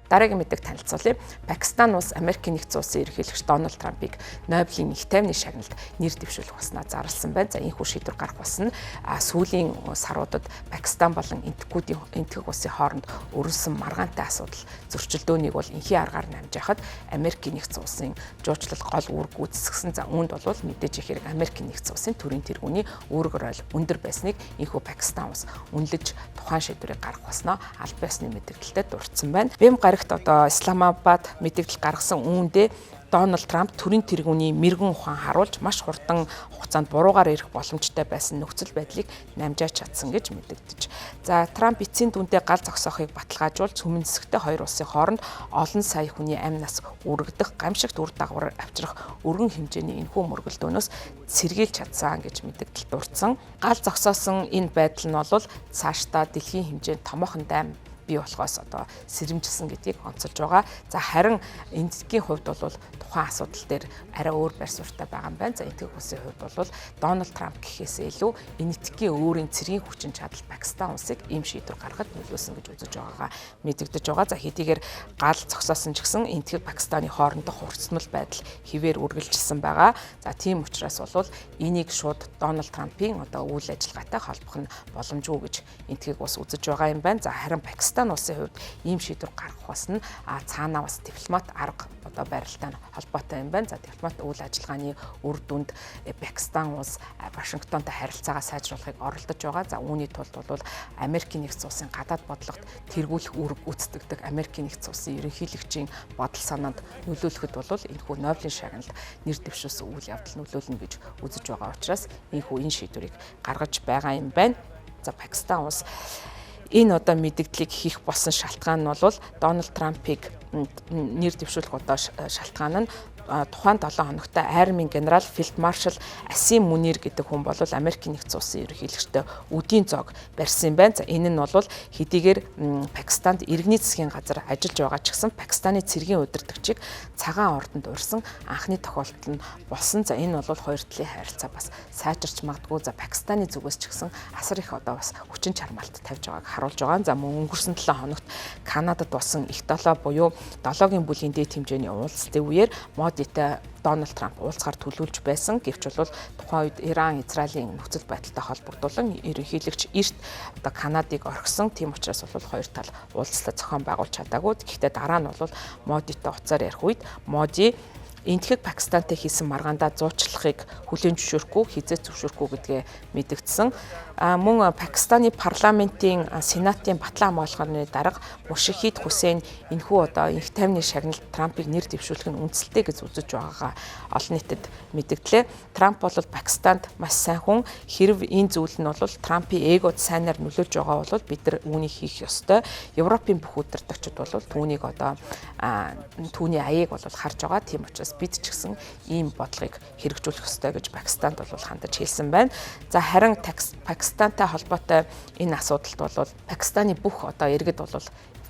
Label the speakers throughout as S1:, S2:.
S1: Дараагийн мэдээг танилцуулъя. Пакистан улс Америкийн нэгдсэн улсын ерөнхийлөгч Дональд Трампыг Нобелийн их тайвны шагналд нэр дэвшүүлэх болсноо зарласан байна. За, энэхүү шийдвэр гарах болсон нь сүүлийн саруудад Пакистан болон Энэтхэг улсын хооронд өрнөсөн маргаантай асуудал зөрчилдөөнийг бол энхийн аргаар намжаахад Америкийн нэгдсэн улсын жуучлал гол үүрэг гүйцэтгэсэн. За, үүнд бол мэдээж их хэрэг Америкийн нэгдсэн улсын төрийн тэргүүний үүрэг роль өндөр байсныг энэхүү Пакистан улс үнэлж тухайн шийдвэрийг гаргах болсноо албан ёсны мэдээлэлтэд дурдсан байна. Бэм гарагт одоо Исламабад мэдээлэл гаргасан үүндээ Дональд Трамп төрийн тэргүүний мэрэгэн ухаан харуулж маш хурдан хугацаанд буруугаар ирэх боломжтой байсан нөхцөл байдлыг намжаач чадсан гэж мэдэгдэж. За, Трамп эцсийн дүндээ гал зогсоохыг баталгаажуулж өмнө хэсэгтээ хоёр улсын хооронд олон сая хүний амь нас үргэлдэх гамшигт үр дагавар авчрах өргөн хэмжээний энэхүү мөргөлдөөнөөс сэргийлж чадсан гэж мэдэгдэл дурдсан. Гал зогсоосон энэ байдал нь бол цаашдаа дэлхийн хэмжээнд томоохон дайм бий болохоос одоо сэрэмжилсэн гэдгийг онцолж байгаа. За, харин Энэтхэгийн хувьд бол тухайн асуудал дээр арай өөр байр суурьтай байгаа юм байна. За, Энэтхэг улсын хувьд бол Дональд Трамп гэхээсээ илүү Энэтхэгийн өөрийн цэргийн хүчин чадал Пакистан улсыг ийм шийдвэр гаргахад нөлөөлсөн гэж үзэж байгаагаа мэдэгдэж байгаа. За, хэдийгээр гал зогсоосон ч гэсэн Энэтхэг Пакистаны хоорондох хурцмал байдал хэвээр үргэлжилсэн байгаа. За, тийм учраас бол энийг шууд Дональд Трампын одоо үйл ажиллагаатай холбох нь боломжгүй гэж Энэтхэг улс үзэж байгаа юм байна. За, харин Пакистан улсын хувьд ийм шийдвэр гаргах бас нь цаанаа бас дипломат арга одоо барилтаа холбоотой юм байна. За, дипломат үйл ажиллагааны үр дүнд Пакистан улс Вашингтонтой харилцаагаа сайжруулахыг оролдож байгаа. За, үүний тулд бол Америкийн нэгдсэн улсын гадаад бодлогод тэргүүлэх үүрэг гүйцэтгэдэг Америкийн нэгдсэн улсын ерөнхийлөгчийн бодол санаанд нөлөөлөхөд бол энэхүү Нобелийн шагналд нэр дэвшүүлсэн үйл явдал нөлөөлнө гэж үзэж байгаа учраас энэхүү энэ шийдвэрийг гаргаж байгаа юм байна. За, Пакистан улс энэ одоо мэдэгдлийг хийх болсон шалтгаан нь бол Дональд Трампыг нэр дэвшүүлэх одоо шалтгаан нь тухайн 7 хоногт армийн генерал филд маршал Асим Мунир гэдэг хүн бол Америкийн нэгдсэн улсын ерөнхийлөгчтэй үдийн зоог барьсан юм байна. За, энэ нь бол хэдийгээр Пакистанд иргэний засгийн газар ажиллаж байгаа ч гэсэн Пакистаны цэргийн удирдагчийг цагаан ордонд урьсан анхны тохиолдол нь болсон. За, энэ бол хоёр талын харилцаа бас сайжирч магадгүй. За, Пакистаны зүгээс ч гэсэн асар их одоо бас хүчин чармаалт тавьж байгааг харуулж байгаа. За, мөн өнгөрсөн 7 хоногт Канадад болсон их долоо буюу долоогийн бүлгийн дээд хэмжээний уулзалтын үеэр Модитай Дональд Трамп уулзахаар төлөвлөж байсан. Гэвч бол тухайн үед Иран, Израилийн нөхцөл байдалтай холбогдуулан ерөнхийлөгч эрт одоо Канадыг орхисон. Тийм учраас бол хоёр тал уулзалтаа зохион байгуулж чадаагүй. Гэхдээ дараа нь бол Модитай уцаар ярих үед Моди Энэтхэг Пакистантай хийсэн маргаандаа зуучлахыг хүлээн зөвшөөрөхгүй, хизээ зөвшөөрөхгүй гэдгээ мэдэгдсэн. Мөн Пакистаны парламентын сенатын батлан хамгаалахын дарга Мушихид Хусейн энэхүү одоо инх тайвны шагналд Трампыг нэр дэвшүүлэх нь үнэлэлтэй гэж үзэж байгаагаа олон нийтэд мэдэгдлээ. Трамп бол Пакистанд маш сайн хүн. Хэрв энэ зүйл нь бол Трампын эгод сайнаар нөлөөлж байгаа бол бид нар үүнийг хийх ёстой. Европын бүх удирдагчид бол түүнийг одоо түүний аяыг бол харж байгаа. Тийм учраас бид ч гэсэн ийм бодлогыг хэрэгжүүлэх ёстой гэж Пакистанд бол хандаж хэлсэн байна. За, харин Пакистантай холбоотой энэ асуудалд бол Пакистаны бүх одоо иргэд бол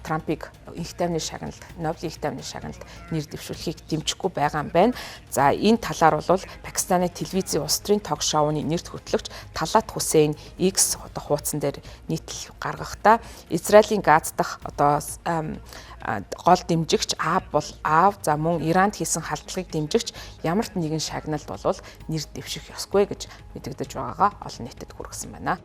S1: Трампыг инх тайвны шагналд, Нобелийн инх тайвны шагналд нэр дэвшүүлэхийг дэмжихгүй байгаа юм байна. За, энэ талаар бол Пакистаны телевизийн улс төрийн ток шоуны нэрт хөтлөгч Талат Хусейн X одоо хуудсан дээр нийтлэл гаргахдаа Израилийн Газ дахь одоо гол дэмжигч Аав бол Аав, за мөн Иранд хийсэн халдлагыг дэмжигч ямар ч нэгэн шагналд бол нэр дэвших ёсгүй гэж мэдэгдэж байгаагаа олон нийтэд хүргэсэн байна.